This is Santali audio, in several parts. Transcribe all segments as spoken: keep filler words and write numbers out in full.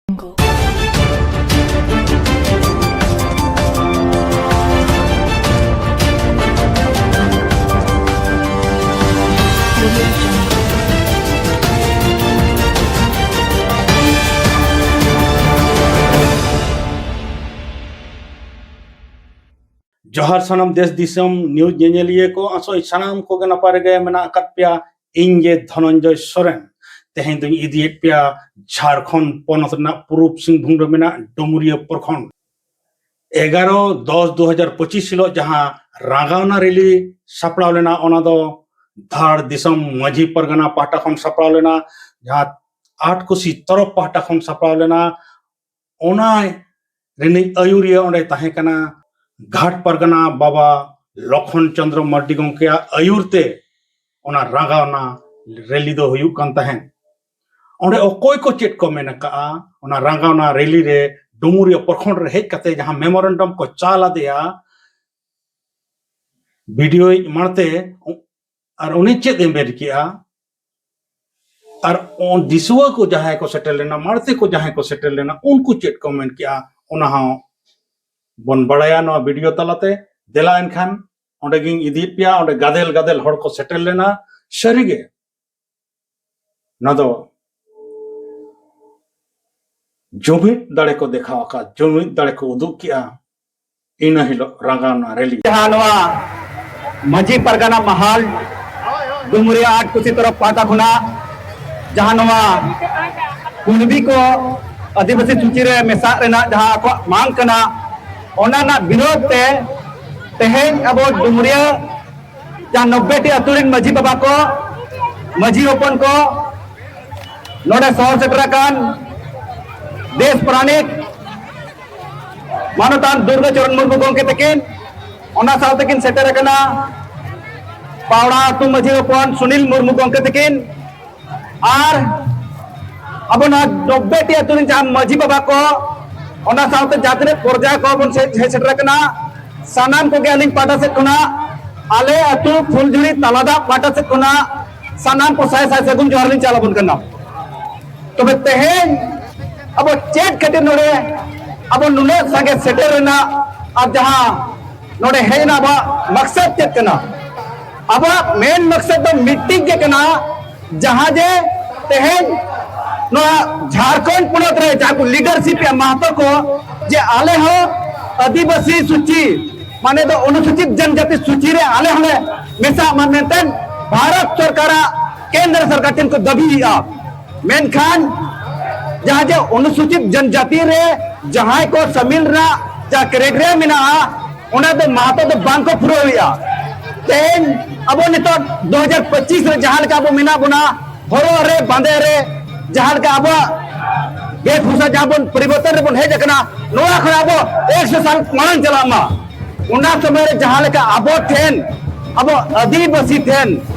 Jungle. ᱡᱚᱦᱟᱨ ᱥᱟᱱᱟᱢ ᱫᱮᱥ ᱫᱤᱥᱚᱢ ᱱᱤᱭᱩᱡᱽ ᱧᱮᱧᱮᱞᱤᱭᱟᱹ ᱠᱚ, ᱟᱥᱚᱜ ᱟᱹᱧ ᱥᱟᱱᱟᱢ ᱠᱚᱜᱮ ᱱᱟᱯᱟᱭ ᱨᱮᱜᱮ ᱢᱮᱱᱟᱜ ᱟᱠᱟᱫ ᱯᱮᱭᱟ᱾ ᱤᱧ ᱜᱮ ᱫᱷᱚᱱᱚᱱᱡᱚᱭ ᱥᱚᱨᱮᱱ᱾ ᱛᱮᱦᱮᱧ ᱫᱩᱧ ᱤᱫᱤᱭᱮᱫ ᱯᱮᱭᱟ ᱡᱷᱟᱲᱠᱷᱚᱸᱰ ᱯᱚᱱᱚᱛ ᱨᱮᱱᱟᱜ ᱯᱩᱨᱩᱵ ᱥᱤᱝᱵᱷᱩᱢ ᱨᱮ ᱢᱮᱱᱟᱜ ᱰᱩᱢᱩᱨᱤᱭᱟᱹ ᱯᱨᱚᱠᱷᱚᱸᱰ᱾ ᱮᱜᱟᱨᱚ ᱫᱚᱥ ᱫᱩ ᱦᱟᱡᱟᱨ ᱯᱚᱸᱪᱤᱥ ᱦᱤᱞᱳᱜ ᱡᱟᱦᱟᱸ ᱨᱟᱸᱜᱟᱣᱱᱟ ᱨᱮᱞᱤ ᱥᱟᱯᱲᱟᱣ ᱞᱮᱱᱟ, ᱚᱱᱟ ᱫᱚ ᱫᱷᱟᱲ ᱫᱤᱥᱚᱢ ᱢᱟᱹᱡᱷᱤ ᱯᱟᱨᱜᱟᱱᱟ ᱯᱟᱦᱴᱟ ᱠᱷᱚᱱ ᱥᱟᱯᱲᱟᱣ ᱞᱮᱱᱟ, ᱡᱟᱦᱟᱸ ᱟᱴ ᱠᱩᱥᱤ ᱛᱚᱨᱚᱯ ᱯᱟᱦᱴᱟ ᱠᱷᱚᱱ ᱥᱟᱯᱲᱟᱣ ᱞᱮᱱᱟ᱾ ᱚᱱᱟ ᱨᱤᱱᱤᱡ ᱟᱹᱭᱩᱨᱤᱭᱟᱹ ᱚᱸᱰᱮ ᱛᱟᱦᱮᱸ ᱠᱟᱱᱟ ᱜᱷᱟᱴ ᱯᱟᱨᱜᱟᱱᱟ ᱵᱟᱵᱟ ᱞᱚᱠᱷᱚᱱ ᱪᱚᱸᱫᱽᱨᱚ ᱢᱟᱨᱰᱤ ᱜᱚᱢᱠᱮᱭᱟᱜ ᱟᱹᱭᱩᱨ ᱛᱮ ᱚᱱᱟ ᱨᱟᱸᱜᱟᱣᱱᱟ ᱨᱮᱞᱤ ᱫᱚ ᱦᱩᱭᱩᱜ ᱠᱟᱱ ᱛᱟᱦᱮᱸᱫ᱾ ᱚᱸᱰᱮ ᱚᱠᱚᱭ ᱠᱚ ᱪᱮᱫ ᱠᱚ ᱢᱮᱱ ᱟᱠᱟᱜᱼᱟ, ᱚᱱᱟ ᱨᱟᱸᱜᱟᱣᱱᱟ ᱨᱮᱞᱤ ᱨᱮ ᱰᱩᱢᱩᱨᱤᱭᱟᱹ ᱯᱨᱚᱠᱷᱚᱸᱰ ᱨᱮ ᱦᱮᱡ ᱠᱟᱛᱮ ᱡᱟᱦᱟᱸ ᱢᱮᱢᱳᱨᱮᱱᱰᱟᱢ ᱠᱚ ᱪᱟᱞ ᱟᱫᱮᱭᱟ ᱵᱤᱰᱤᱳᱭᱤᱡ ᱢᱟᱲᱛᱮ, ᱟᱨ ᱩᱱᱤ ᱪᱮᱫ ᱮ ᱢᱮᱱ ᱠᱮᱜᱼᱟ, ᱟᱨ ᱚ-, ᱫᱤᱥᱩᱣᱟᱹ ᱠᱚ ᱡᱟᱦᱟᱸᱭ ᱠᱚ ᱥᱮᱴᱮᱨ ᱞᱮᱱᱟ, ᱢᱟᱲᱛᱮ ᱠᱚ ᱡᱟᱦᱟᱸᱭ ᱠᱚ ᱥᱮᱴᱮᱨ ᱞᱮᱱᱟ, ᱩᱱᱠᱩ ᱪᱮᱫ ᱠᱚ ᱢᱮᱱ ᱠᱮᱜᱼᱟ, ᱚᱱᱟ ᱦᱚᱸ ᱵᱚᱱ ᱵᱟᱲᱟᱭᱟ ᱱᱚᱣᱟ ᱵᱤᱰᱤᱭᱳ ᱛᱟᱞᱟᱛᱮ᱾ ᱫᱮᱞᱟ ᱮᱱᱠᱷᱟᱱ, ᱚᱸᱰᱮ ᱜᱤᱧ ᱤᱫᱤᱭᱮᱫ ᱯᱮᱭᱟ, ᱚᱸᱰᱮ ᱜᱟᱫᱮᱞ ᱜᱟᱫᱮᱞ ᱦᱚᱲ ᱠᱚ ᱥᱮᱴᱮᱨ ᱞᱮᱱᱟ᱾ ᱥᱟᱹᱨᱤᱜᱮ ᱱᱚᱣᱟ ᱫᱚ ᱡᱩᱢᱤᱫ ᱫᱟᱲᱮ ᱠᱚ ᱫᱮᱠᱷᱟᱣ ᱟᱠᱟᱫ, ᱡᱩᱢᱤᱫ ᱫᱟᱲᱮ ᱠᱚ ᱩᱫᱩᱜ ᱠᱮᱜᱼᱟ ᱤᱱᱟᱹ ᱦᱤᱞᱳᱜ ᱨᱟᱸᱜᱟᱣᱱᱟ ᱨᱮᱞᱤ᱾ ᱡᱟᱦᱟᱸ ᱱᱚᱣᱟ ᱢᱟᱹᱡᱷᱤ ᱯᱟᱨᱜᱟᱱᱟ ᱢᱟᱦᱟᱞ ᱰᱩᱢᱩᱨᱤᱭᱟᱹ ᱟᱴ ᱠᱩᱥᱤ ᱛᱚᱨᱚᱯ ᱯᱟᱦᱴᱟ ᱠᱷᱚᱱᱟᱜ ᱡᱟᱦᱟᱸ ᱱᱚᱣᱟ ᱠᱩᱲᱵᱤ ᱠᱚ ᱟᱹᱫᱤᱵᱟᱹᱥᱤ ᱥᱩᱪᱤ ᱨᱮ ᱢᱮᱥᱟᱜ ᱨᱮᱱᱟᱜ ᱡᱟᱦᱟᱸ ᱟᱠᱚᱣᱟᱜ ᱢᱟᱝ ᱠᱟᱱᱟ, ᱚᱱᱟ ᱨᱮᱱᱟᱜ ᱵᱤᱨᱳᱫᱷ ᱛᱮ ᱛᱮᱦᱮᱧ ᱟᱵᱚ ᱰᱩᱢᱩᱨᱤᱭᱟᱹ ᱡᱟᱦᱟᱸ ᱱᱚᱵᱵᱳᱭ ᱴᱤ ᱟᱹᱛᱩ ᱨᱮᱱ ᱢᱟᱹᱡᱷᱤ ᱵᱟᱵᱟ ᱠᱚ, ᱢᱟᱹᱡᱷᱤ ᱦᱚᱯᱚᱱ ᱠᱚ, ᱱᱚᱰᱮ ᱥᱚᱦᱚᱨ ᱥᱮᱴᱮᱨ ᱟᱠᱟᱱ ᱫᱮᱥ ᱯᱟᱨᱟᱱᱤᱠ ᱢᱟᱱᱚᱛᱟᱱ ᱫᱩᱨᱜᱟᱹ ᱪᱚᱨᱚᱱ ᱢᱩᱨᱢᱩ ᱜᱚᱢᱠᱮ ᱛᱟᱹᱠᱤᱱ, ᱚᱱᱟ ᱥᱟᱶ ᱛᱮᱠᱤᱱ ᱥᱮᱴᱮᱨ ᱟᱠᱟᱱᱟ ᱯᱟᱣᱲᱟ ᱟᱹᱛᱩ ᱢᱟᱹᱡᱷᱤ ᱦᱚᱯᱚᱱ ᱥᱩᱱᱤᱞ ᱢᱩᱨᱢᱩ ᱜᱚᱢᱠᱮ ᱛᱟᱹᱠᱤᱱ, ᱟᱨ ᱟᱵᱚ ᱱᱚᱣᱟ ᱱᱚᱵᱵᱳᱭ ᱴᱤ ᱟᱹᱛᱩ ᱨᱮᱱ ᱡᱟᱦᱟᱸ ᱢᱟᱹᱡᱷᱤ ᱵᱟᱵᱟ ᱠᱚ, ᱚᱱᱟ ᱥᱟᱶᱛᱮ ᱡᱟᱦᱟᱸ ᱛᱤᱱᱟᱹᱜ ᱯᱚᱨᱡᱟ ᱠᱚ ᱵᱚᱱ ᱥᱮ-, ᱦᱮᱡ ᱥᱮᱴᱮᱨ ᱟᱠᱟᱱᱟ, ᱥᱟᱱᱟᱢ ᱠᱚᱜᱮ ᱟᱹᱞᱤᱧ ᱯᱟᱦᱴᱟ ᱥᱮᱫ ᱠᱷᱚᱱᱟᱜ, ᱟᱞᱮ ᱟᱹᱛᱩ ᱯᱷᱩᱞᱡᱷᱩᱲᱤ ᱛᱟᱞᱟᱫᱟᱜ ᱯᱟᱦᱴᱟ ᱥᱮᱫ ᱠᱷᱚᱱᱟᱜ ᱥᱟᱱᱟᱢ ᱠᱚ ᱥᱟᱭ ᱥᱟᱭ ᱥᱟᱹᱜᱩᱱ ᱡᱚᱦᱟᱨ ᱞᱤᱧ ᱪᱟᱞ ᱟᱵᱚᱱ ᱠᱟᱱᱟ᱾ ᱛᱚᱵᱮ ᱛᱮᱦᱮᱧ ᱟᱵᱚ ᱪᱮᱫ ᱠᱷᱟᱹᱛᱤᱨ ᱱᱚᱰᱮ ᱟᱵᱚ ᱱᱩᱱᱟᱹᱜ ᱥᱟᱸᱜᱮ ᱥᱮᱴᱮᱨ ᱨᱮᱱᱟᱜ ᱟᱨ ᱡᱟᱦᱟᱸ ᱱᱚᱰᱮ ᱦᱮᱡ ᱮᱱᱟ, ᱟᱵᱚᱣᱟᱜ ᱢᱟᱠᱥᱟᱫ ᱪᱮᱫ ᱠᱟᱱᱟ? ᱟᱵᱚᱣᱟᱜ ᱢᱮᱱ ᱢᱟᱠᱥᱟᱫ ᱫᱚ ᱢᱤᱫᱴᱤᱡ ᱜᱮ ᱠᱟᱱᱟ, ᱡᱟᱦᱟᱸ ᱡᱮ ᱛᱮᱦᱮᱧ ᱱᱚᱣᱟ ᱡᱷᱟᱲᱠᱷᱚᱸᱰ ᱯᱚᱱᱚᱛ ᱨᱮ ᱡᱟᱦᱟᱸ ᱠᱚ ᱞᱤᱰᱟᱨᱥᱤᱯ ᱮ ᱢᱟᱦᱟᱛᱚ ᱠᱚ, ᱡᱮ ᱟᱞᱮ ᱦᱚᱸ ᱟᱹᱫᱤᱵᱟᱹᱥᱤ ᱥᱩᱪᱤ, ᱢᱟᱱᱮ ᱫᱚ ᱚᱱᱩᱥᱩᱪᱤᱛ ᱡᱚᱱᱡᱟᱛᱤ ᱥᱩᱪᱤ ᱨᱮ ᱟᱞᱮ ᱦᱚᱸᱞᱮ ᱢᱮᱥᱟᱜ ᱢᱟ ᱢᱮᱱᱛᱮ ᱵᱷᱟᱨᱚᱛ ᱥᱚᱨᱠᱟᱨᱟᱜ, ᱠᱮᱱᱫᱨᱚ ᱥᱚᱨᱠᱟᱨ ᱴᱷᱮᱱ ᱠᱚ ᱫᱟᱹᱵᱤᱭᱮᱫᱼᱟ᱾ ᱢᱮᱱᱠᱷᱟᱱ ᱡᱟᱦᱟᱸ ᱡᱮ ᱚᱱᱩᱥᱩᱪᱤᱛ ᱡᱚᱱᱡᱟᱛᱤ ᱨᱮ ᱡᱟᱦᱟᱸᱭ ᱠᱚ ᱥᱟᱢᱤᱞ ᱨᱮᱱᱟᱜ ᱡᱟᱦᱟᱸ ᱠᱨᱟᱭᱴᱮᱨᱤᱭᱟ ᱢᱮᱱᱟᱜᱼᱟ, ᱚᱱᱟ ᱫᱚ ᱢᱟᱦᱟᱛᱚ ᱫᱚ ᱵᱟᱝ ᱠᱚ ᱯᱩᱨᱟᱹᱣ ᱮᱫᱼᱟ᱾ ᱛᱮᱦᱮᱧ ᱟᱵᱚ ᱱᱤᱛᱚᱜ ᱫᱩ ᱦᱟᱡᱟᱨ ᱯᱚᱸᱪᱤᱥ ᱨᱮ ᱡᱟᱦᱟᱸ ᱞᱮᱠᱟ ᱟᱵᱚ ᱢᱮᱱᱟᱜ ᱵᱚᱱᱟ, ᱦᱚᱨᱚᱜ ᱨᱮ, ᱵᱟᱸᱫᱮ ᱨᱮ, ᱡᱟᱦᱟᱸ ᱞᱮᱠᱟ ᱟᱵᱚᱣᱟᱜ ᱵᱮᱥᱵᱷᱩᱥᱟ ᱡᱟᱦᱟᱸ ᱵᱚᱱ ᱯᱚᱨᱤᱵᱚᱨᱛᱚᱱ ᱨᱮᱵᱚᱱ ᱦᱮᱡ ᱟᱠᱟᱱᱟ, ᱱᱚᱣᱟ ᱠᱷᱚᱱ ᱟᱵᱚ ᱮᱠᱥᱚ ᱥᱟᱞ ᱢᱟᱲᱟᱝ ᱪᱟᱞᱟᱜ ᱢᱟ, ᱚᱱᱟ ᱥᱚᱢᱚᱭ ᱨᱮ ᱡᱟᱦᱟᱸ ᱞᱮᱠᱟ ᱟᱵᱚ ᱴᱷᱮᱱ, ᱟᱵᱚ ᱟᱹᱫᱤᱵᱟᱹᱥᱤ ᱴᱷᱮᱱ,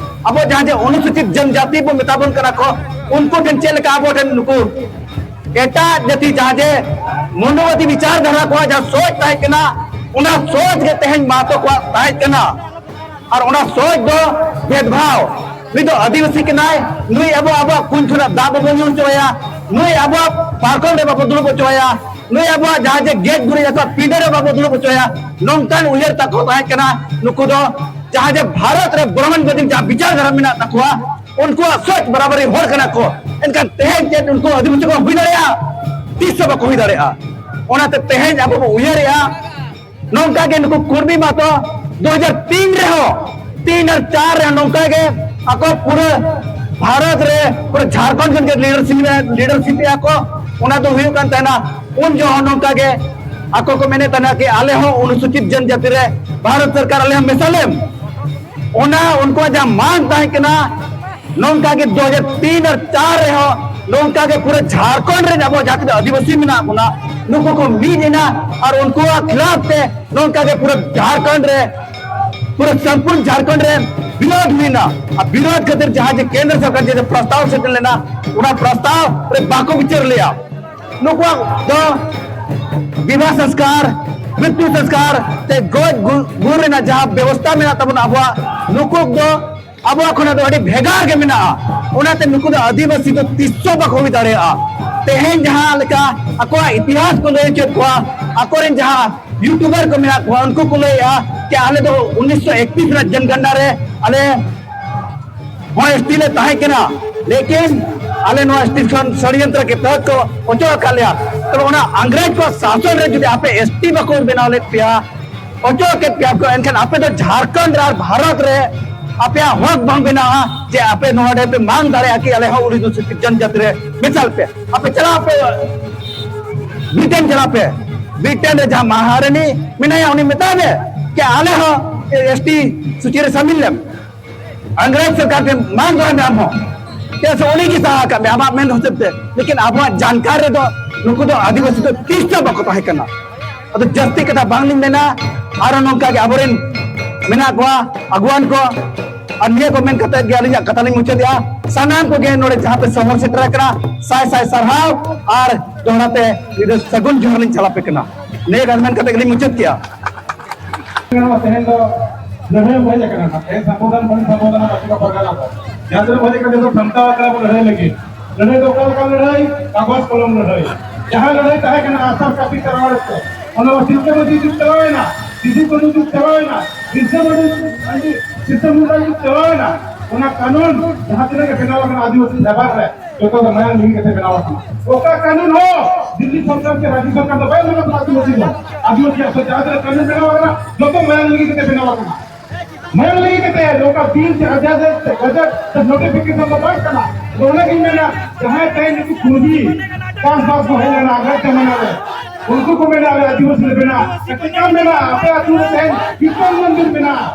ᱟᱵᱚ ᱡᱟᱦᱟᱸ ᱡᱮ ᱚᱱᱩᱥᱩᱪᱤᱛ ᱡᱚᱱᱡᱟᱛᱤ ᱵᱚᱱ ᱢᱮᱛᱟ ᱵᱚᱱ ᱠᱟᱱᱟ ᱠᱚ, ᱩᱱᱠᱩ ᱴᱷᱮᱱ ᱪᱮᱫ ᱞᱮᱠᱟ ᱟᱵᱚ ᱴᱷᱮᱱ ᱱᱩᱠᱩ ᱮᱴᱟᱜ ᱡᱟᱹᱛᱤ ᱡᱟᱦᱟᱸ ᱡᱮ ᱢᱚᱱᱳᱵᱟᱫᱤ ᱵᱤᱪᱟᱨ ᱫᱷᱟᱨᱟ ᱠᱚᱣᱟᱜ ᱡᱟᱦᱟᱸ ᱥᱚᱪ ᱛᱟᱦᱮᱸ ᱠᱟᱱᱟ, ᱚᱱᱟ ᱥᱚᱪ ᱜᱮ ᱛᱮᱦᱮᱧ ᱢᱟᱦᱟᱛᱚ ᱠᱚᱣᱟᱜ ᱛᱟᱦᱮᱸ ᱠᱟᱱᱟ᱾ ᱟᱨ ᱚᱱᱟ ᱥᱚᱪ ᱫᱚ ᱵᱷᱮᱫᱽᱵᱷᱟᱣ, ᱱᱩᱭ ᱫᱚ ᱟᱹᱫᱤᱵᱟᱹᱥᱤ ᱠᱟᱱᱟᱭ, ᱱᱩᱭ ᱟᱵᱚ ᱟᱵᱚᱣᱟᱜ ᱠᱩᱧ ᱠᱷᱚᱱᱟᱜ ᱫᱟᱜ ᱵᱟᱵᱚᱱ ᱧᱩ ᱦᱚᱪᱚ ᱟᱭᱟ, ᱱᱩᱭ ᱟᱵᱚᱣᱟᱜ ᱯᱟᱨᱠᱚᱢ ᱨᱮ ᱵᱟᱵᱚ ᱫᱩᱲᱩᱵ ᱦᱚᱪᱚ ᱟᱭᱟ, ᱱᱩᱭ ᱟᱵᱚᱣᱟᱜ ᱡᱟᱦᱟᱸ ᱡᱮ ᱜᱮᱡ ᱜᱩᱨᱤᱡ ᱟᱠᱚᱣᱟᱜ ᱯᱤᱸᱰᱟᱹ ᱨᱮ ᱵᱟᱵᱚ ᱫᱩᱲᱩᱵ ᱦᱚᱪᱚ ᱟᱭᱟ, ᱱᱚᱝᱠᱟᱱ ᱩᱭᱦᱟᱹᱨ ᱛᱟᱠᱚ ᱛᱟᱦᱮᱸ ᱠᱟᱱᱟ᱾ ᱱᱩᱠᱩ ᱫᱚ ᱡᱟᱦᱟᱸ ᱡᱮ ᱵᱷᱟᱨᱚᱛ ᱨᱮ ᱵᱨᱟᱦᱢᱚᱱ ᱵᱟᱹᱫᱤᱱ ᱡᱟᱦᱟᱸ ᱵᱤᱪᱟᱨ ᱫᱷᱟᱨᱟ ᱢᱮᱱᱟᱜ ᱛᱟᱠᱚᱣᱟ, ᱩᱱᱠᱩᱣᱟᱜ ᱥᱚᱪ ᱵᱟᱨᱟᱵᱟᱨᱤ ᱦᱚᱲ ᱠᱟᱱᱟ ᱠᱚ᱾ ᱮᱱᱠᱷᱟᱱ ᱛᱮᱦᱮᱧ ᱪᱮᱫ ᱩᱱᱠᱩ ᱟᱹᱫᱤᱵᱟᱹᱥᱤ ᱠᱚ ᱦᱩᱭ ᱫᱟᱲᱮᱭᱟᱜᱼᱟ? ᱛᱤᱥ ᱦᱚᱸ ᱵᱟᱠᱚ ᱦᱩᱭ ᱫᱟᱲᱮᱭᱟᱜᱼᱟ᱾ ᱚᱱᱟᱛᱮ ᱛᱮᱦᱮᱧ ᱟᱵᱚ ᱵᱚ ᱩᱭᱦᱟᱹᱨᱮᱜᱼᱟ, ᱱᱚᱝᱠᱟ ᱜᱮ ᱱᱩᱠᱩ ᱠᱩᱲᱢᱤ ᱢᱟᱛᱚ ᱫᱩ ᱦᱟᱡᱟᱨ ᱛᱤᱱ ᱨᱮᱦᱚᱸ, ᱛᱤᱱ ᱟᱨ ᱪᱟᱨ ᱨᱮᱦᱚᱸ ᱱᱚᱝᱠᱟ ᱜᱮ ᱟᱠᱚ ᱯᱩᱨᱟᱹ ᱵᱷᱟᱨᱚᱛ ᱨᱮ, ᱯᱩᱨᱟᱹ ᱡᱷᱟᱲᱠᱷᱚᱸᱰ ᱠᱷᱚᱱ ᱜᱮ ᱞᱤᱰᱟᱨᱥᱤᱯ, ᱞᱤᱰᱟᱨᱥᱤᱯ ᱮᱫᱟ ᱠᱚ᱾ ᱚᱱᱟ ᱫᱚ ᱦᱩᱭᱩᱜ ᱠᱟᱱ ᱛᱟᱦᱮᱱᱟ, ᱩᱱ ᱡᱚᱦᱚᱜ ᱱᱚᱝᱠᱟ ᱜᱮ ᱟᱠᱚ ᱠᱚ ᱢᱮᱱᱮᱫ ᱛᱟᱦᱮᱱᱟ ᱠᱤ ᱟᱞᱮ ᱦᱚᱸ ᱚᱱᱩᱥᱩᱪᱤᱛ ᱡᱚᱱᱡᱟᱛᱤ ᱨᱮ ᱵᱷᱟᱨᱚᱛ ᱥᱚᱨᱠᱟᱨ ᱟᱞᱮ ᱦᱚᱸ ᱢᱮᱥᱟ ᱞᱮᱢ᱾ ᱚᱱᱟ ᱩᱱᱠᱩᱣᱟᱜ ᱡᱟᱦᱟᱸ ᱢᱟᱝ ᱛᱟᱦᱮᱸ ᱠᱟᱱᱟ, ᱱᱚᱝᱠᱟ ᱜᱮ ᱫᱩ ᱦᱟᱡᱟᱨ ᱛᱤᱱ ᱟᱨ ᱪᱟᱨ ᱨᱮᱦᱚᱸ ᱱᱚᱝᱠᱟ ᱜᱮ ᱯᱩᱨᱟᱹ ᱡᱷᱟᱲᱠᱷᱚᱸᱰ ᱨᱮᱱ ᱟᱵᱚ ᱡᱟᱦᱟᱸ ᱛᱤᱱᱟᱹᱜ ᱟᱹᱫᱤᱵᱟᱹᱥᱤ ᱢᱮᱱᱟᱜ ᱵᱚᱱᱟ, ᱱᱩᱠᱩ ᱠᱚ ᱢᱤᱫ ᱮᱱᱟ ᱟᱨ ᱩᱱᱠᱩᱣᱟᱜ ᱠᱷᱤᱞᱟᱯ ᱛᱮ ᱱᱚᱝᱠᱟ ᱜᱮ ᱯᱩᱨᱟᱹ ᱡᱷᱟᱲᱠᱷᱚᱸᱰ ᱨᱮ, ᱯᱩᱨᱟᱹ ᱥᱚᱢᱯᱩᱨᱱ ᱡᱷᱟᱲᱠᱷᱚᱸᱰ ᱨᱮ ᱵᱤᱨᱳᱫᱷ ᱦᱩᱭᱱᱟ᱾ ᱟᱨ ᱵᱤᱨᱳᱫᱷ ᱠᱷᱟᱹᱛᱤᱨ ᱡᱟᱦᱟᱸ ᱡᱮ ᱠᱮᱱᱫᱨᱚ ᱥᱚᱨᱠᱟᱨ ᱡᱮ ᱯᱨᱚᱥᱛᱟᱵ ᱥᱮᱴᱮᱨ ᱞᱮᱱᱟ, ᱚᱱᱟ ᱯᱨᱚᱥᱛᱟᱵ ᱨᱮ ᱵᱟᱠᱚ ᱵᱤᱪᱟᱹᱨ ᱞᱮᱭᱟ᱾ ᱱᱩᱠᱩᱣᱟᱜ ᱫᱚ ᱵᱤᱵᱟᱦ ᱥᱚᱝᱥᱠᱟᱨ, ᱢᱨᱤᱛᱭᱩ ᱥᱚᱝᱥᱠᱟᱨ ᱛᱮ ᱜᱚᱡ ᱜᱩ-, ᱜᱩᱨ ᱨᱮᱱᱟᱜ ᱡᱟᱦᱟᱸ ᱵᱮᱵᱚᱥᱛᱷᱟ ᱢᱮᱱᱟᱜ ᱛᱟᱵᱚᱱᱟ ᱟᱵᱚᱣᱟᱜ, ᱱᱩᱠᱩ ᱫᱚ ᱟᱵᱚᱣᱟᱜ ᱠᱷᱚᱱᱟᱜ ᱫᱚ ᱟᱹᱰᱤ ᱵᱷᱮᱜᱟᱨ ᱜᱮ ᱢᱮᱱᱟᱜᱼᱟ᱾ ᱚᱱᱟᱛᱮ ᱱᱩᱠᱩ ᱫᱚ ᱟᱹᱫᱤᱵᱟᱹᱥᱤ ᱫᱚ ᱛᱤᱥ ᱦᱚᱸ ᱵᱟᱠᱚ ᱦᱩᱭ ᱫᱟᱲᱮᱭᱟᱜᱼᱟ᱾ ᱛᱮᱦᱮᱧ ᱡᱟᱦᱟᱸ ᱞᱮᱠᱟ ᱟᱠᱚᱣᱟᱜ ᱤᱛᱤᱦᱟᱥ ᱠᱚ ᱞᱟᱹᱭ ᱦᱚᱪᱚᱭᱮᱫ ᱠᱚᱣᱟ, ᱟᱠᱚᱨᱮᱱ ᱡᱟᱦᱟᱸ YouTuber ᱠᱚ ᱢᱮᱱᱟᱜ ᱠᱚᱣᱟ, ᱩᱱᱠᱩ ᱠᱚ ᱞᱟᱹᱭᱮᱫᱼᱟ ᱡᱮ ᱟᱞᱮ ᱫᱚ ᱩᱱᱤᱥᱥᱚ ᱮᱠᱛᱨᱤᱥ ᱨᱮᱱᱟᱜ ᱡᱚᱱᱜᱚᱱᱱᱟ ᱨᱮ ᱟᱞᱮ ᱦᱚᱸ ST ᱞᱮ ᱛᱟᱦᱮᱸ ᱠᱟᱱᱟ, ᱞᱮᱠᱤᱱ ᱟᱞᱮ ᱱᱚᱣᱟ ST ᱠᱷᱚᱱ ᱥᱚᱲᱭᱚᱱᱛᱨᱚ ᱠᱮ ᱛᱚᱦᱚᱛ ᱠᱚ ᱚᱪᱚᱜ ᱟᱠᱟᱫ ᱞᱮᱭᱟ᱾ ᱛᱚᱵᱮ ᱚᱱᱟ ᱤᱝᱨᱮᱡᱽ ᱠᱚᱣᱟᱜ ᱥᱟᱥᱚᱱ ᱨᱮ ᱡᱩᱫᱤ ᱟᱯᱮ ST ᱵᱟᱠᱚ ᱵᱮᱱᱟᱣ ᱞᱮᱫ ᱯᱮᱭᱟ, ᱚᱪᱚᱜ ᱠᱮᱫ ᱯᱮᱭᱟ ᱠᱚ, ᱮᱱᱠᱷᱟᱱ ᱟᱯᱮ ᱫᱚ ᱡᱷᱟᱲᱠᱷᱚᱸᱰ ᱟᱨ ᱵᱷᱟᱨᱚᱛ ᱨᱮ ᱟᱯᱮᱭᱟᱜ ᱦᱚᱠ ᱵᱟᱝ ᱵᱮᱱᱟᱜᱼᱟ ᱡᱮ ᱟᱯᱮ ᱱᱚᱰᱮ ᱯᱮ ᱢᱟᱝ ᱫᱟᱲᱮᱭᱟᱜᱼᱟ ᱠᱤ ᱟᱞᱮ ᱦᱚᱸ ᱚᱱᱩᱥᱩᱪᱤᱛ ᱡᱚᱱᱡᱟᱛᱤ ᱨᱮ ᱢᱮᱥᱟᱞ ᱯᱮ᱾ ᱟᱯᱮ ᱪᱟᱞᱟᱜ ᱯᱮ, ᱵᱨᱤᱴᱮᱱ ᱪᱟᱞᱟᱜ ᱯᱮ᱾ ᱵᱨᱤᱴᱮᱱ ᱨᱮ ᱡᱟᱦᱟᱸ ᱢᱟᱦᱟᱨᱟᱱᱤ ᱢᱮᱱᱟᱭᱟ, ᱩᱱᱤ ᱢᱮᱛᱟᱭ ᱢᱮ ᱡᱮ ᱟᱞᱮ ᱦᱚᱸ ST ᱥᱩᱪᱤ ᱨᱮ ᱥᱟᱢᱤᱞ ᱞᱮᱢ᱾ ᱤᱝᱨᱮᱡᱽ ᱥᱚᱨᱠᱟᱨ ᱴᱷᱮᱱ ᱢᱟᱝ ᱫᱚᱦᱚᱭ ᱢᱮ ᱟᱢ ᱦᱚᱸ᱾ ᱪᱮᱫᱟᱜ ᱥᱮ ᱩᱱᱤ ᱜᱮ ᱥᱟᱦᱟ ᱟᱠᱟᱫ ᱢᱮ ᱟᱢᱟᱜ ᱢᱮᱱ ᱦᱤᱥᱟᱹᱵ ᱛᱮ, ᱞᱮᱠᱤᱱ ᱟᱵᱚᱣᱟᱜ ᱡᱟᱱᱠᱟᱨ ᱨᱮᱫᱚ ᱱᱩᱠᱩ ᱫᱚ ᱟᱹᱫᱤᱵᱟᱹᱥᱤ ᱫᱚ ᱛᱤᱥ ᱦᱚᱸ ᱵᱟᱠᱚ ᱛᱟᱦᱮᱸ ᱠᱟᱱᱟ᱾ ᱟᱫᱚ ᱡᱟᱹᱥᱛᱤ ᱠᱟᱛᱷᱟ ᱵᱟᱝ ᱞᱤᱧ ᱢᱮᱱᱟ, ᱟᱨᱚ ᱱᱚᱝᱠᱟ ᱜᱮ ᱟᱵᱚᱨᱮᱱ ᱢᱮᱱᱟᱜ ᱠᱚᱣᱟ ᱟᱹᱜᱩᱣᱟᱱ ᱠᱚ᱾ ᱟᱨ ᱱᱤᱭᱟᱹ ᱠᱚ ᱢᱮᱱ ᱠᱟᱛᱮ ᱜᱮ ᱟᱹᱞᱤᱧᱟᱜ ᱠᱟᱛᱷᱟ ᱞᱤᱧ ᱢᱩᱪᱟᱹᱫᱮᱜᱼᱟ᱾ ᱥᱟᱱᱟᱢ ᱠᱚᱜᱮ ᱱᱚᱰᱮ ᱡᱟᱦᱟᱸ ᱯᱮ ᱥᱚᱦᱚᱨ ᱥᱮᱴᱮᱨ ᱟᱠᱟᱱᱟ, ᱥᱟᱭ ᱥᱟᱭ ᱥᱟᱨᱦᱟᱣ ᱟᱨ ᱫᱚᱦᱲᱟ ᱛᱮ ᱧᱤᱫᱟᱹ ᱥᱟᱹᱜᱩᱱ ᱡᱚᱦᱟᱨ ᱞᱤᱧ ᱪᱟᱞᱟᱯᱮ ᱠᱟᱱᱟ᱾ ᱱᱤᱭᱟᱹ ᱠᱟᱛᱷᱟ ᱢᱮᱱ ᱠᱟᱛᱮ ᱜᱮᱞᱤᱧ ᱢᱩᱪᱟᱹᱫ ᱠᱮᱜᱼᱟ᱾ ᱛᱮᱦᱮᱧ ᱫᱚ ᱞᱟᱹᱲᱦᱟᱹᱭ ᱮᱢ ᱦᱮᱡ ᱟᱠᱟᱱᱟ, ᱛᱮᱦᱮᱧ ᱥᱚᱢᱵᱚᱨᱫᱷᱚᱱ ᱵᱟᱹᱱᱩᱜ ᱥᱚᱢᱵᱚᱨᱫᱷᱚᱱ ᱵᱟᱹᱪᱩᱜ ᱯᱟᱨᱜᱟᱱᱟ ᱠᱚ᱾ ᱡᱟᱦᱟᱸ ᱛᱤᱱᱟᱹᱜ ᱦᱮᱡ ᱟᱠᱟᱱᱟ ᱡᱚᱛᱚ ᱥᱟᱢᱴᱟᱣ ᱟᱠᱟᱱᱟ ᱵᱚ ᱞᱟᱹᱲᱦᱟᱹᱭ ᱞᱟᱹᱜᱤᱫ᱾ ᱞᱟᱹᱲᱦᱟᱹᱭ ᱫᱚ ᱚᱠᱟ ᱞᱮᱠᱟ ᱞᱟᱹᱲᱦᱟᱹᱭ? ᱠᱟᱜᱚᱡᱽ ᱠᱚᱞᱚᱢ ᱞᱟᱹᱲᱦᱟᱹᱭ᱾ ᱡᱟᱦᱟᱸ ᱞᱟᱹᱲᱦᱟᱹᱭ ᱛᱟᱦᱮᱸ ᱠᱟᱱᱟ ᱟᱥᱟᱢ ᱠᱟᱹᱯᱤ ᱛᱟᱞᱟ ᱨᱮ, ᱚᱱᱟ ᱫᱚ ᱛᱤᱞᱠᱟᱹ ᱢᱟᱹᱡᱷᱤ ᱡᱩᱜᱽ ᱪᱟᱞᱟᱣᱮᱱᱟ, ᱥᱤᱫᱩ ᱠᱟᱹᱱᱦᱩ ᱡᱩᱜᱽ ᱪᱟᱞᱟᱣᱮᱱᱟ, ᱵᱤᱨᱥᱟ ᱢᱩᱱᱰᱟ, ᱵᱤᱨᱥᱟ ᱢᱩᱱᱰᱟ ᱡᱩᱜᱽ ᱪᱟᱞᱟᱣᱮᱱᱟ᱾ ᱚᱱᱟ ᱠᱟᱹᱱᱩᱱ ᱡᱟᱦᱟᱸ ᱛᱤᱱᱟᱹᱜ ᱜᱮ ᱵᱮᱱᱟᱣ ᱟᱠᱟᱱᱟ ᱟᱹᱫᱤᱵᱟᱹᱥᱤ ᱞᱮᱵᱟᱨ ᱨᱮ, ᱡᱚᱛᱚ ᱫᱚ ᱢᱟᱭᱟᱝ ᱞᱤᱸᱜᱤ ᱠᱟᱛᱮ ᱵᱮᱱᱟᱣ ᱟᱠᱟᱱᱟ᱾ ᱚᱠᱟ ᱠᱟᱹᱱᱩᱱ ᱦᱚᱸ ᱫᱤᱞᱞᱤ ᱥᱚᱨᱠᱟᱨ ᱥᱮ ᱨᱟᱡᱽᱡᱚ ᱥᱚᱨᱠᱟᱨ ᱫᱚ ᱵᱟᱭ ᱮᱢ ᱟᱠᱟᱫ ᱵᱚᱱᱟ ᱟᱹᱫᱤᱵᱟᱹᱥᱤ ᱫᱚ᱾ ᱟᱹᱫᱤᱵᱟᱹᱥᱤ ᱟᱜ ᱡᱟᱦᱟᱸ ᱛᱤᱱᱟᱹᱜ ᱠᱟᱹᱱᱩᱱ ᱵᱮᱱᱟᱣ ᱟᱠᱟᱱᱟ, ᱡᱚᱛᱚ ᱢᱟᱭᱟᱝ ᱞᱤᱸᱜᱤ ᱠᱟᱛᱮ ᱵᱮᱱᱟᱣ ᱟᱠᱟᱱᱟ᱾ ᱢᱟᱭᱟᱝ ᱞᱤᱸᱜᱤ ᱠᱟᱛᱮ ᱱᱚᱝᱠᱟ ᱵᱤᱨ ᱥᱮ ᱟᱡᱟᱫ ᱥᱮ ᱜᱟᱡᱮᱴ ᱥᱮ ᱱᱳᱴᱤᱯᱷᱤᱠᱮᱥᱚᱱ ᱫᱚ ᱵᱟᱝ ᱠᱟᱱᱟ᱾ ᱟᱫᱚ ᱚᱱᱟᱜᱤᱧ ᱢᱮᱱᱟ, ᱡᱟᱦᱟᱸᱭ ᱛᱮᱦᱮᱧ ᱱᱩᱠᱩ ᱠᱩᱲᱢᱤ ᱪᱟᱥᱵᱟᱥ ᱠᱚ ᱦᱮᱡ ᱞᱮᱱᱟ ᱟᱜᱽᱨᱟ ᱡᱟᱢᱟᱱᱟ ᱨᱮ, ᱩᱱᱠᱩ ᱠᱚ ᱢᱮᱱᱟ ᱟᱞᱮ ᱟᱹᱫᱤᱵᱟᱹᱥᱤ ᱞᱮ ᱵᱮᱱᱟᱜᱼᱟ᱾ ᱪᱮᱫ ᱠᱟᱢ ᱢᱮᱱᱟ? ᱟᱯᱮ ᱟᱹᱛᱩ ᱨᱮ ᱛᱮᱦᱮᱧ ᱠᱤᱨᱛᱚᱱ ᱢᱚᱱᱫᱤᱨ ᱢᱮᱱᱟᱜᱼᱟ᱾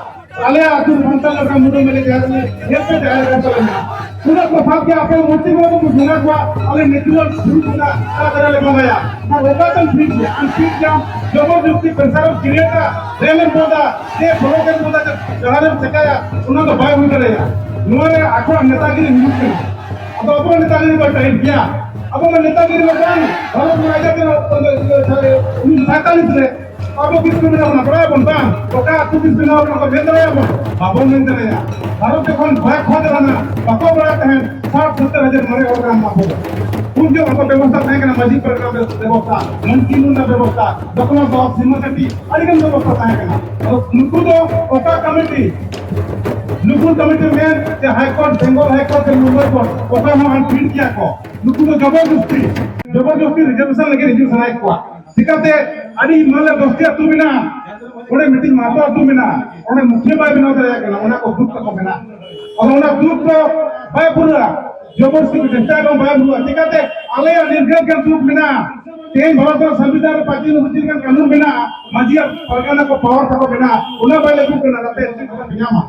ᱟᱞᱮᱭᱟᱜ ᱟᱹᱛᱩ ᱨᱮ ᱥᱟᱱᱛᱟᱲ ᱞᱮᱠᱟ ᱢᱩᱰᱟᱹ ᱢᱮᱞᱮ ᱡᱟᱦᱮᱨ ᱨᱮ ᱧᱮᱞ ᱯᱮ, ᱡᱟᱦᱮᱨ ᱜᱟᱲ ᱛᱟᱞᱮ ᱢᱮᱱᱟᱜᱼᱟ᱾ ᱩᱱᱟᱹᱜ ᱠᱚ ᱥᱟᱵ ᱜᱮᱭᱟ, ᱟᱯᱮ ᱢᱩᱨᱛᱤ ᱠᱚ ᱵᱚᱸᱜᱟ ᱠᱚᱣᱟ, ᱟᱞᱮ ᱱᱮᱪᱩᱨᱟᱞ ᱯᱷᱨᱩᱴ ᱨᱮᱱᱟᱜ ᱟᱲᱟᱜ ᱫᱟᱨᱮ ᱞᱮ ᱵᱚᱸᱜᱟᱭᱟ᱾ ᱟᱨ ᱚᱠᱟ ᱛᱮᱢ ᱯᱷᱤᱴ ᱜᱮᱭᱟ? ᱟᱢ ᱯᱷᱤᱴ ᱜᱮᱭᱟᱢ, ᱡᱚᱵᱚᱨ ᱡᱚᱥᱛᱤ ᱯᱨᱮᱥᱟᱨ ᱮᱢ ᱠᱨᱤᱭᱮᱴᱟ, ᱨᱮᱞ ᱮᱢ ᱵᱚᱸᱫᱟ, ᱥᱮ ᱯᱷᱚᱞᱚᱠ ᱮᱢ ᱵᱚᱸᱫᱟ, ᱡᱟᱦᱟᱸ ᱨᱮᱢ ᱪᱮᱠᱟᱭᱟ, ᱚᱱᱟ ᱫᱚ ᱵᱟᱭ ᱦᱩᱭ ᱫᱟᱲᱮᱭᱟᱜᱼᱟ᱾ ᱱᱚᱣᱟ ᱨᱮ ᱟᱠᱚᱣᱟᱜ ᱱᱮᱛᱟᱜᱤᱨᱤ ᱦᱩᱭᱩᱜ ᱠᱟᱱᱟ᱾ ᱟᱫᱚ ᱟᱵᱚᱣᱟᱜ ᱱᱮᱛᱟᱜᱤᱨᱤ ᱫᱚ ᱴᱟᱭᱤᱴ ᱜᱮᱭᱟ᱾ ᱟᱵᱚᱣᱟᱜ ᱱᱮᱛᱟᱜᱤᱨᱤ ᱫᱚ ᱵᱟᱝ, ᱵᱷᱟᱨᱚᱛ ᱨᱮᱱᱟᱜ ᱟᱡᱟᱫ ᱨᱮ ᱩᱱᱤᱥᱥᱚ ᱥᱟᱭᱛᱟᱞᱤᱥ ᱨᱮ ᱟᱵᱚ ᱵᱤᱥᱱᱩ ᱢᱮᱱᱟᱜ ᱵᱚᱱᱟ, ᱵᱟᱲᱟᱭᱟᱵᱚᱱ ᱵᱟᱝ? ᱚᱠᱟ ᱟᱹᱛᱩ ᱵᱤᱥᱱᱩ ᱢᱮᱱᱟᱜ ᱵᱚᱱᱟ, ᱢᱮᱱ ᱫᱟᱲᱮᱭᱟᱜᱼᱟ ᱵᱚᱱ? ᱵᱟᱵᱚᱱ ᱢᱮᱱ ᱫᱟᱲᱮᱭᱟᱜᱼᱟ᱾ ᱵᱷᱟᱨᱚᱛ ᱡᱚᱠᱷᱚᱱ ᱵᱟᱭ ᱠᱷᱚᱡ ᱞᱮᱱᱟ, ᱵᱟᱠᱚ ᱵᱟᱲᱟᱭ ᱛᱟᱦᱮᱸᱫ, ᱥᱟᱴ ᱥᱚᱛᱛᱚᱨ ᱦᱟᱡᱟᱨ ᱢᱚᱬᱮ ᱦᱚᱲ ᱜᱟᱱ ᱟᱵᱚ ᱫᱚ᱾ ᱩᱱ ᱡᱚᱦᱚᱜ ᱚᱱᱟ ᱵᱮᱵᱚᱥᱛᱷᱟ ᱛᱟᱦᱮᱸ ᱠᱟᱱᱟ, ᱢᱟᱹᱡᱷᱤ ᱯᱟᱨᱜᱟᱱᱟ ᱵᱮᱵᱚᱥᱛᱷᱟ, ᱢᱚᱱᱛᱨᱤ ᱢᱩᱱᱰᱟ ᱵᱮᱵᱚᱥᱛᱷᱟ, ᱫᱚᱠᱷᱚᱞ ᱫᱚ ᱥᱤᱢᱟᱹ ᱠᱟᱹᱴᱤ, ᱟᱹᱰᱤ ᱜᱟᱱ ᱵᱮᱵᱚᱥᱛᱷᱟ ᱛᱟᱦᱮᱸ ᱠᱟᱱᱟ᱾ ᱟᱫᱚ ᱱᱩᱠᱩ ᱫᱚ ᱚᱠᱟ ᱠᱚᱢᱤᱴᱤ, ᱱᱩᱠᱩ ᱠᱚᱢᱤᱴᱤ ᱢᱮᱱ ᱡᱮ High Court, Bengal High Court ᱥᱮ Mumbai Court, ᱚᱠᱟ ᱦᱚᱸ unfit ᱜᱮᱭᱟ ᱠᱚ᱾ ᱱᱩᱠᱩ ᱫᱚ ᱡᱚᱵᱚᱨᱫᱚᱥᱛᱤ, ᱡᱚᱵᱚᱨᱫᱚᱥᱛᱤ reservation ᱞᱟᱹᱜᱤᱫ ᱦᱤᱡᱩᱜ ᱥᱟᱱᱟᱭᱮᱫ ᱠᱚᱣᱟ᱾ ᱪᱤᱠᱟᱛᱮ ᱟᱹᱰᱤ ᱢᱟᱱᱮ ᱫᱚᱥᱴᱤ ᱟᱹᱛᱩ ᱢᱮᱱᱟᱜᱼᱟ, ᱚᱸᱰᱮ ᱢᱤᱫᱴᱤᱡ ᱢᱟᱦᱟᱛᱚ ᱟᱹᱛᱩ ᱢᱮᱱᱟᱜᱼᱟ, ᱚᱸᱰᱮ ᱢᱩᱠᱷᱤᱭᱟᱹ ᱵᱟᱭ ᱵᱮᱱᱟᱣ ᱫᱟᱲᱮᱭᱟᱜ ᱠᱟᱱᱟ, ᱚᱱᱟ ᱠᱚ ᱫᱩᱠ ᱛᱟᱠᱚ ᱢᱮᱱᱟᱜᱼᱟ᱾ ᱟᱫᱚ ᱚᱱᱟ ᱫᱩᱠ ᱫᱚ ᱵᱟᱭ ᱯᱩᱨᱟᱹᱜᱼᱟ, ᱡᱚᱵᱚᱨᱫᱚᱥᱛᱤ ᱠᱚ ᱪᱮᱥᱴᱟᱭ ᱨᱮᱦᱚᱸ ᱵᱟᱭ ᱯᱩᱨᱟᱹᱜᱼᱟ᱾ ᱪᱤᱠᱟᱛᱮ ᱟᱞᱮᱭᱟᱜ ᱱᱤᱨᱜᱷᱟᱹᱛ ᱜᱟᱱ ᱫᱩᱠ ᱢᱮᱱᱟᱜᱼᱟ, ᱛᱮᱦᱮᱧ ᱵᱷᱟᱨᱚᱛ ᱨᱮᱱᱟᱜ ᱥᱚᱝᱵᱤᱫᱷᱟᱱ ᱨᱮ ᱯᱟᱸᱪᱤ ᱚᱱᱩᱥᱩᱪᱤ ᱞᱮᱠᱟᱱ ᱠᱟᱹᱱᱩᱱ ᱢᱮᱱᱟᱜᱼᱟ, ᱢᱟᱹᱡᱷᱤᱭᱟᱜ ᱯᱟᱨᱜᱟᱱᱟ ᱠᱚ power ᱛᱟᱠᱚ ᱢᱮᱱᱟᱜᱼᱟ, ᱚᱱᱟ ᱵᱟᱭ ᱞᱟᱹᱜᱩ ᱠᱟᱱᱟ, ᱛᱟᱛᱮ ᱪᱮᱫ ᱠᱚ ᱧᱟᱢᱟ?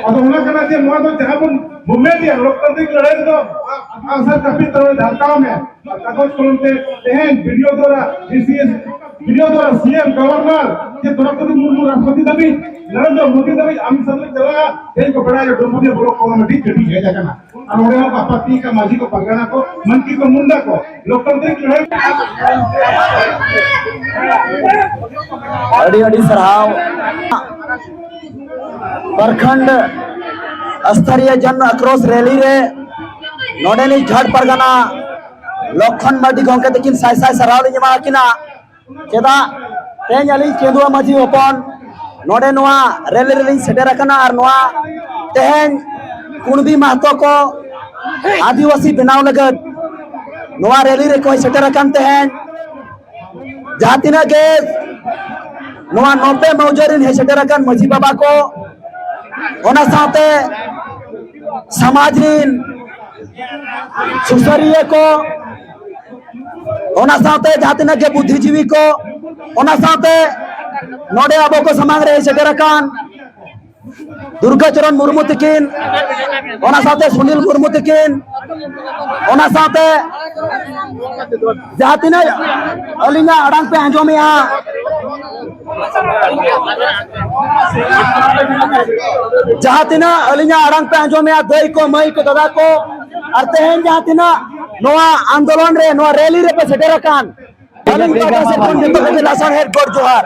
ᱟᱫᱚ ᱚᱱᱟ ᱠᱟᱱᱟ ᱡᱮ ᱱᱚᱣᱟ ᱫᱚ ᱡᱟᱦᱟᱸ ᱵᱚᱱ movement ᱮᱫᱟ, ᱞᱳᱠᱛᱟᱱᱛᱨᱤᱠ ᱞᱟᱹᱲᱦᱟᱹᱭ ᱨᱮᱫᱚ ᱟᱜᱼᱥᱟᱨ ᱠᱟᱹᱯᱤ ᱛᱟᱞᱮ ᱡᱷᱟᱞᱠᱟᱣ ᱢᱮ᱾ ᱟᱨ ᱠᱟᱜᱚᱡᱽ ᱠᱚᱞᱚᱢ ᱛᱮ ᱛᱮᱦᱮᱧ BDO ᱫᱚᱣᱟᱨᱟ, DCS, BDO ᱫᱚᱣᱟᱨᱟ, CM, Governor, ᱡᱮ ᱫᱨᱚᱯᱚᱫᱤ ᱢᱩᱨᱢᱩ ᱨᱟᱥᱴᱨᱚᱯᱚᱛᱤ ᱫᱷᱟᱹᱵᱤᱡ, ᱱᱚᱨᱮᱱᱫᱨᱚ ᱢᱳᱫᱤ ᱫᱷᱟᱹᱵᱤᱡ ᱟᱢ ᱥᱟᱞᱟᱜ ᱪᱟᱞᱟᱜᱼᱟ, ᱛᱮᱦᱮᱧ ᱠᱚ ᱵᱟᱲᱟᱭᱟ ᱰᱳᱢᱵᱩᱨᱤᱭᱟᱹ block ᱠᱚ ᱢᱤᱫᱴᱤᱡ ᱠᱟᱹᱴᱤᱡ ᱦᱮᱡ ᱟᱠᱟᱱᱟ᱾ ᱟᱨ ᱚᱸᱰᱮ ᱦᱚᱸ ᱟᱯᱟᱛᱤ ᱠᱟ ᱢᱟᱹᱡᱷᱤ ᱠᱚ ᱯᱟᱨᱜᱟᱱᱟ ᱠᱚ ᱢᱟᱹᱱᱠᱤ ᱠᱚ ᱢᱩᱱᱰᱟ ᱠᱚ ᱞᱳᱠᱛᱟᱱᱛᱨᱤᱠ ᱞᱟᱹᱲᱦᱟᱹᱭ ᱟᱹᱰᱤ ᱟᱹᱰᱤ ᱥᱟᱨᱦᱟᱣ᱾ ᱯᱨᱚᱠᱷᱚᱸᱰ ᱥᱛᱚᱨᱤᱭᱚ ᱡᱚᱱ ᱟᱠᱨᱳᱥ ᱨᱮᱞᱤ ᱨᱮ ᱱᱚᱰᱮᱱᱤᱡ ᱡᱷᱟᱲ ᱯᱟᱨᱜᱟᱱᱟ ᱞᱚᱠᱷᱚᱱ ᱢᱟᱨᱰᱤ ᱜᱚᱢᱠᱮ ᱛᱟᱹᱠᱤᱱ ᱥᱟᱭ ᱥᱟᱭ ᱥᱟᱨᱦᱟᱣ ᱞᱤᱧ ᱮᱢᱟ ᱟᱹᱠᱤᱱᱟ᱾ ᱪᱮᱫᱟᱜ ᱛᱮᱦᱮᱧ ᱟᱹᱞᱤᱧ ᱠᱮᱸᱫᱩᱣᱟ ᱢᱟᱹᱡᱷᱤ ᱦᱚᱯᱚᱱ ᱱᱚᱰᱮ ᱱᱚᱣᱟ ᱨᱮᱞᱤ ᱨᱮᱞᱤᱧ ᱥᱮᱴᱮᱨ ᱟᱠᱟᱱᱟ, ᱟᱨ ᱱᱚᱣᱟ ᱛᱮᱦᱮᱧ ᱠᱩᱬᱵᱤ ᱢᱟᱦᱛᱚ ᱠᱚ ᱟᱹᱫᱤᱵᱟᱹᱥᱤ ᱵᱮᱱᱟᱣ ᱞᱟᱹᱜᱤᱫ ᱱᱚᱣᱟ ᱨᱮᱞᱤ ᱨᱮᱠᱚ ᱦᱮᱡ ᱥᱮᱴᱮᱨ ᱟᱠᱟᱱ ᱛᱮᱦᱮᱧ ᱡᱟᱦᱟᱸ ᱛᱤᱱᱟᱹᱜ ᱜᱮ ᱱᱚᱣᱟ ᱱᱚᱵᱮ ᱢᱟᱹᱣᱡᱟᱹ ᱨᱮᱱ ᱦᱮᱡ ᱥᱮᱴᱮᱨ ᱟᱠᱟᱱ ᱢᱟᱹᱡᱷᱤ ᱵᱟᱵᱟ ᱠᱚ, ᱚᱱᱟ ᱥᱟᱶᱛᱮ ᱥᱚᱢᱟᱡᱽ ᱨᱮᱱ ᱥᱩᱥᱟᱹᱨᱤᱭᱟᱹ ᱠᱚ, ᱚᱱᱟ ᱥᱟᱶᱛᱮ ᱡᱟᱦᱟᱸ ᱛᱤᱱᱟᱹᱜ ᱜᱮ ᱵᱩᱫᱽᱫᱷᱤᱡᱤᱵᱤ ᱠᱚ, ᱚᱱᱟ ᱥᱟᱶᱛᱮ ᱱᱚᱰᱮ ᱟᱵᱚ ᱠᱚ ᱥᱟᱢᱟᱝ ᱨᱮ ᱦᱮᱡ ᱥᱮᱴᱮᱨ ᱟᱠᱟᱱ ᱫᱩᱨᱜᱟ ᱪᱚᱨᱚᱱ ᱢᱩᱨᱢᱩ ᱛᱟᱹᱠᱤᱱ, ᱚᱱᱟ ᱥᱟᱶᱛᱮ ᱥᱩᱱᱤᱞ ᱢᱩᱨᱢᱩ ᱛᱟᱹᱠᱤᱱ, ᱚᱱᱟ ᱥᱟᱶᱛᱮ ᱡᱟᱦᱟᱸ ᱛᱤᱱᱟᱹᱜ ᱟᱹᱞᱤᱧᱟᱜ ᱟᱲᱟᱝ ᱯᱮ ᱟᱸᱡᱚᱢᱮᱜᱼᱟ, ᱡᱟᱦᱟᱸ ᱛᱤᱱᱟᱹᱜ ᱟᱹᱞᱤᱧᱟᱜ ᱟᱲᱟᱝ ᱯᱮ ᱟᱸᱡᱚᱢᱮᱜᱼᱟ, ᱫᱟᱹᱭ ᱠᱚ, ᱢᱟᱹᱭ ᱠᱚ, ᱫᱟᱫᱟ ᱠᱚ, ᱟᱨ ᱛᱮᱦᱮᱧ ᱡᱟᱦᱟᱸ ᱛᱤᱱᱟᱹᱜ ᱱᱚᱣᱟ ᱟᱱᱫᱳᱞᱚᱱ ᱨᱮ, ᱱᱚᱣᱟ ᱨᱮᱞᱤ ᱨᱮᱯᱮ ᱥᱮᱴᱮᱨ ᱟᱠᱟᱱ, ᱟᱹᱞᱤᱧ ᱯᱟᱦᱴᱟ ᱥᱮᱫ ᱠᱷᱚᱱ ᱡᱚᱛᱚ ᱠᱚᱜᱮ ᱞᱟᱥᱟᱲᱦᱮᱫ ᱜᱚᱰ ᱡᱚᱦᱟᱨ᱾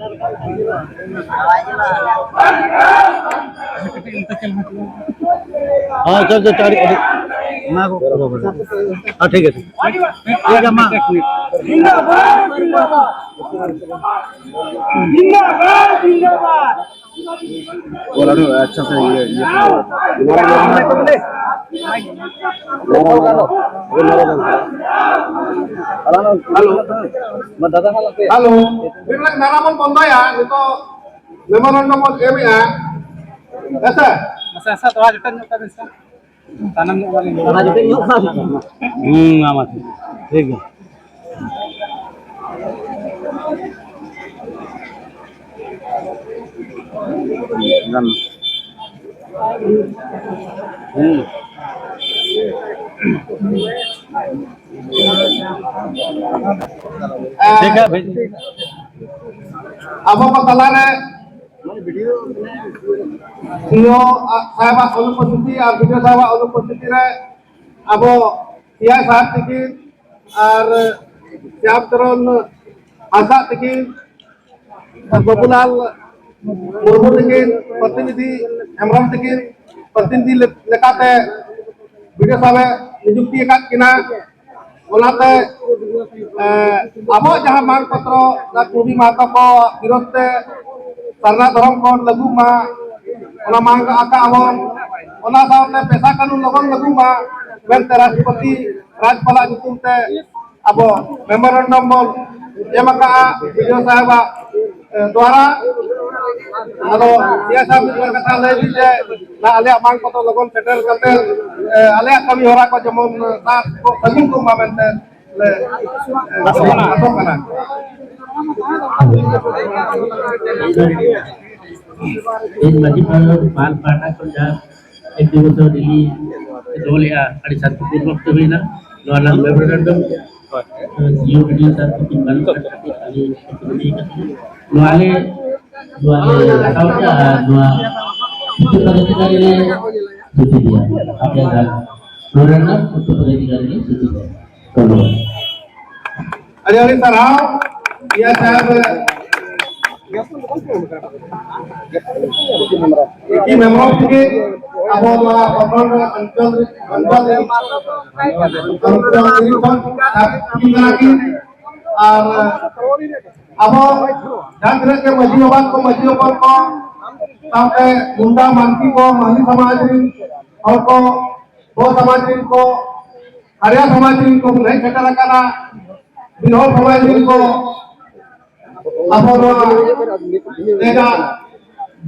ᱦᱮᱸ, ᱪᱚᱞ, ᱪᱚᱞ, ᱪᱚᱞ, ᱟᱹᱰᱤ, ᱟᱹᱰᱤ, ᱚᱱᱟ ᱠᱚ ᱠᱚᱨᱟᱣ ᱵᱚᱞᱮ᱾ ᱦᱮᱸ, ᱴᱷᱤᱠ ᱟᱪᱷᱮ᱾ ᱴᱷᱤᱠ ᱜᱮᱭᱟ, ᱢᱟ᱾ ᱡᱤᱱᱫᱟᱵᱟᱫ, ᱡᱤᱱᱫᱟᱵᱟᱫ, ᱡᱤᱱᱫᱟᱵᱟᱫ᱾ ᱟᱪᱪᱷᱟ, ᱥᱮ, ᱤᱭᱟᱹ, ᱤᱭᱟᱹ᱾ ᱦᱮᱞᱳ᱾ ᱢᱤᱫ ᱢᱤᱱᱤᱴ, ᱱᱟᱨᱟ ᱵᱚᱱ ᱵᱚᱱᱫᱚᱭᱟ, ᱱᱤᱛᱚᱜ ᱢᱮᱢᱳᱨᱮᱱᱰᱟᱢ ᱵᱚᱱ ᱮᱢᱮᱜᱼᱟ᱾ ᱦᱮᱸ ᱥᱮ? ᱢᱟᱥᱮ, ᱟᱥᱟ ᱛᱚᱲᱟ ᱡᱚᱴᱮᱫ ᱧᱚᱜ ᱠᱟᱜ ᱵᱤᱱ ᱥᱮ᱾ ᱛᱟᱭᱱᱚᱢ ᱧᱚᱜ ᱵᱟᱞᱤᱧ ᱧᱮᱞ ᱫᱟᱲᱮᱭᱟᱜ ᱠᱟᱱᱟ᱾ ᱦᱩᱸ, ᱢᱟ, ᱢᱟ, ᱴᱷᱤᱠ ᱜᱮᱭᱟ᱾ ᱜᱟᱱ᱾ ᱦᱩᱸ᱾ ᱴᱷᱤᱠ ᱜᱮᱭᱟ, ᱵᱷᱮᱡ᱾ ᱟᱵᱚ ᱠᱚ ᱛᱟᱞᱟᱨᱮ ᱥᱤ ᱳ ᱥᱟᱦᱮᱵᱟᱜ ᱚᱱᱩᱯᱚᱥᱛᱷᱤᱛᱤ ᱟᱨ ᱵᱤ ᱰᱤ ᱳ ᱥᱟᱦᱮᱵᱟᱜ ᱚᱱᱩᱯᱚᱥᱛᱷᱤᱛᱤ ᱨᱮ ᱟᱵᱚ ᱥᱤ ᱟᱭ ᱥᱟᱦᱮᱵ ᱛᱤᱠᱤᱱ ᱟᱨ ᱥᱭᱟᱢ ᱪᱚᱨᱚᱱ ᱦᱟᱸᱥᱫᱟᱜ ᱛᱤᱠᱤᱱ, ᱵᱟᱹᱵᱩᱞᱟᱞ ᱢᱩᱨᱢᱩ ᱛᱤᱠᱤᱱ, ᱯᱨᱚᱛᱤᱱᱤᱫᱷᱤ ᱦᱮᱢᱵᱨᱚᱢ ᱛᱤᱠᱤᱱ, ᱯᱨᱚᱛᱤᱱᱤᱫᱷᱤ ᱞᱮᱠᱟᱛᱮ ᱵᱤ ᱰᱤ ᱳ ᱥᱟᱦᱮᱵ ᱮ ᱱᱤᱡᱩᱠᱛᱤ ᱟᱠᱟᱫ ᱠᱤᱱᱟ᱾ ᱚᱱᱟᱛᱮ, ᱮ, ᱟᱵᱚᱣᱟᱜ ᱡᱟᱦᱟᱸ ᱢᱟᱝ ᱯᱚᱛᱨᱚ, ᱚᱱᱟ ᱠᱩᱲᱵᱤ ᱢᱟᱦᱟᱛᱚ ᱠᱚ ᱵᱤᱨᱳᱫᱷ ᱛᱮ ᱥᱟᱨᱱᱟ ᱫᱷᱚᱨᱚᱢ ᱠᱳᱰ ᱞᱟᱹᱜᱩᱜ ᱢᱟ, ᱚᱱᱟ ᱢᱟᱝ ᱟᱠᱟᱫ ᱟᱵᱚᱱ, ᱚᱱᱟ ᱥᱟᱶᱛᱮ ᱯᱮᱥᱟ ᱠᱟᱹᱱᱩᱱ ᱞᱚᱜᱚᱱ ᱞᱟᱹᱜᱩᱜ ᱢᱟ ᱢᱮᱱᱛᱮ ᱨᱟᱥᱴᱨᱚᱯᱚᱛᱤ ᱨᱟᱡᱽᱯᱟᱞᱟᱜ ᱧᱩᱛᱩᱢ ᱛᱮ ᱟᱵᱚ ᱢᱮᱢᱳᱨᱮᱱᱰᱟᱢ ᱵᱚᱱ ᱮᱢ ᱟᱠᱟᱫᱼᱟ ᱵᱤ ᱰᱤ ᱳ ᱥᱟᱦᱮᱵᱟᱜ, ᱮ, ᱫᱣᱟᱨᱟ᱾ ᱟᱫᱚ ᱥᱤ ᱟᱭ ᱥᱟᱦᱮᱵ ᱢᱤᱫ ᱵᱟᱨ ᱠᱟᱛᱷᱟ ᱞᱟᱹᱭ ᱵᱤᱱ ᱡᱮ, ᱱᱟ ᱟᱞᱮᱭᱟᱜ ᱢᱟᱝ ᱠᱚᱫᱚ ᱞᱚᱜᱚᱱ ᱥᱮᱴᱮᱨ ᱠᱟᱛᱮ, ᱮ, ᱟᱞᱮᱭᱟᱜ ᱠᱟᱹᱢᱤ ᱦᱚᱨᱟ ᱠᱚ ᱡᱮᱢᱚᱱ, ᱮ, ᱥᱟᱨ ᱠᱚ ᱥᱟᱹᱜᱩᱱ ᱠᱚᱜ ᱢᱟ ᱢᱮᱱᱛᱮ ᱞᱮ, ᱮ, ᱟᱥᱚᱜ ᱠᱟᱱᱟ᱾ ᱟᱥᱚᱜ ᱠᱟᱱᱟ᱾ ᱤᱧ ᱢᱟᱹᱡᱷᱤ ᱯᱟᱦᱴᱟ ᱠᱷᱚᱱ ᱡᱟᱦᱟᱸ ᱮᱠ ᱫᱩ ᱵᱚᱪᱷᱚᱨ ᱨᱮᱞᱤ ᱫᱚᱦᱚ ᱞᱮᱜᱼᱟ, ᱟᱹᱰᱤ ᱥᱟᱱᱛᱤᱯᱩᱨᱱᱚ ᱛᱮ ᱦᱩᱭᱱᱟ᱾ ᱱᱚᱣᱟ ᱨᱮᱱᱟᱜ ᱢᱮᱢᱳᱨᱮᱱᱰᱟᱢ ᱥᱤ ᱳ ᱵᱤ ᱰᱤ ᱳ ᱥᱟᱨ ᱠᱚ ᱠᱤᱱ ᱵᱟᱹᱱᱩᱜ ᱠᱟᱱ ᱠᱷᱟᱹᱛᱤᱨ ᱟᱹᱞᱤᱧ ᱱᱚᱣᱟ ᱞᱮ, ᱱᱚᱣᱟ ᱞᱮ ᱦᱟᱛᱟᱣ ᱠᱮᱫᱟ ᱟᱨ ᱱᱚᱣᱟ ᱥᱩᱪᱤ ᱯᱨᱚᱫᱮᱥᱤᱠᱟᱨᱤ ᱞᱮ ᱥᱩᱪᱤ ᱜᱮᱭᱟ᱾ ᱟᱯᱮ ᱫᱟᱜ ᱱᱚᱣᱟ ᱨᱮᱱᱟᱜ ᱥᱩᱪᱤ ᱯᱨᱚᱫᱮᱥᱤᱠᱟᱨᱤ ᱞᱮ ᱥᱩᱪᱤ ᱜᱮᱭᱟ᱾ ᱫᱷᱚᱱᱭᱚᱵᱟᱫ᱾ ᱟᱹᱰᱤ ᱟᱹᱰᱤ ᱥᱟᱨᱦᱟᱣ᱾ ᱤᱭᱟᱹ ᱥᱟᱦᱮᱵ, ᱮᱠᱤ ᱢᱮᱢᱵᱟᱨ ᱛᱮᱜᱮ ᱟᱵᱚ ᱱᱚᱣᱟ ᱯᱚᱱᱨᱚ ᱚᱧᱪᱚᱞ ᱨᱮ, ᱚᱧᱪᱚᱞ ᱨᱮ, ᱚᱧᱪᱚᱞ ᱨᱮ ᱠᱷᱚᱱ ᱟᱨ ᱟᱵᱚ ᱡᱟᱦᱟᱸ ᱛᱤᱱᱟᱹᱜ ᱜᱮ ᱢᱟᱹᱡᱷᱤ ᱵᱟᱵᱟ ᱠᱚ, ᱢᱟᱹᱡᱷᱤ ᱦᱚᱯᱚᱱ ᱠᱚ, ᱥᱟᱶᱛᱮ ᱢᱩᱱᱰᱟ ᱢᱟᱱᱠᱤ ᱠᱚ, ᱢᱟᱹᱱᱤ ᱥᱚᱢᱟᱡᱽ ᱨᱤᱱ ᱦᱚᱲ ᱠᱚ, ᱵᱚ ᱥᱚᱢᱟᱡᱽ ᱨᱤᱱ ᱠᱚ, ᱠᱷᱟᱲᱭᱟ ᱥᱚᱢᱟᱡᱽ ᱨᱤᱱ ᱠᱚ ᱦᱮᱡ ᱥᱮᱴᱮᱨ ᱟᱠᱟᱱᱟ, ᱵᱤᱨᱦᱚᱲ ᱥᱚᱢᱟᱡᱽ ᱨᱤᱱ ᱠᱚ, ᱟᱵᱚ ᱱᱚᱣᱟ ᱛᱮᱦᱮᱧᱟᱜ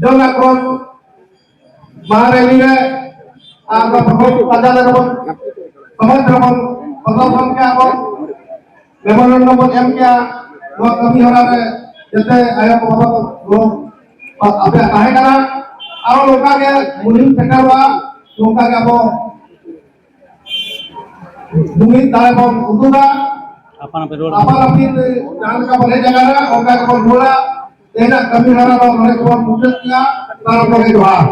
ᱡᱚᱱ ᱟᱠᱨᱳᱥ ᱢᱟᱦᱟ ᱨᱮᱞᱤ ᱨᱮ ᱟᱨ ᱱᱚᱣᱟ ᱯᱨᱚᱠᱚᱞᱯ ᱯᱟᱸᱡᱟ ᱞᱟᱹᱜᱤᱫ ᱵᱚᱱ ᱥᱚᱢᱚᱭ ᱨᱮᱵᱚᱱ ᱯᱨᱚᱫᱚᱨᱥᱚᱱ ᱠᱮᱜᱼᱟ ᱵᱚᱱ, ᱢᱮᱢᱳᱨᱮᱱᱰᱟᱢ ᱵᱚᱱ ᱮᱢ ᱠᱮᱜᱼᱟ᱾ ᱱᱚᱣᱟ ᱠᱟᱹᱢᱤ ᱦᱚᱨᱟ ᱨᱮ ᱡᱮᱛᱮ ᱟᱭᱳ ᱠᱚ ᱵᱟᱵᱟ ᱠᱚ ᱜᱚᱲᱚ ᱟᱯᱮᱭᱟᱜ ᱛᱟᱦᱮᱸ ᱠᱟᱱᱟ᱾ ᱟᱨᱚ ᱱᱚᱝᱠᱟ ᱜᱮ ᱢᱩᱦᱤᱢ ᱥᱮᱴᱮᱨᱚᱜᱼᱟ, ᱱᱚᱝᱠᱟ ᱜᱮ ᱟᱵᱚ ᱡᱩᱢᱤᱫ ᱫᱟᱲᱮ ᱵᱚᱱ ᱩᱫᱩᱜᱟ᱾ ᱟᱯᱟᱱ ᱟᱹᱯᱤᱱ ᱨᱚᱲ ᱟᱯᱟᱱ ᱟᱹᱯᱤᱱ ᱡᱟᱦᱟᱸ ᱞᱮᱠᱟ ᱵᱚᱱ ᱦᱮᱡ ᱟᱠᱟᱱᱟ, ᱚᱱᱠᱟ ᱜᱮᱵᱚᱱ ᱨᱩᱣᱟᱹᱲᱟ᱾ ᱛᱮᱦᱮᱧᱟᱜ ᱠᱟᱹᱢᱤ ᱦᱚᱨᱟ ᱫᱚ ᱱᱚᱰᱮ ᱜᱮᱵᱚᱱ ᱢᱩᱪᱟᱹᱫ ᱠᱮᱜᱼᱟ᱾ ᱥᱟᱱᱟᱢ ᱠᱚᱜᱮ ᱡᱚᱦᱟᱨ᱾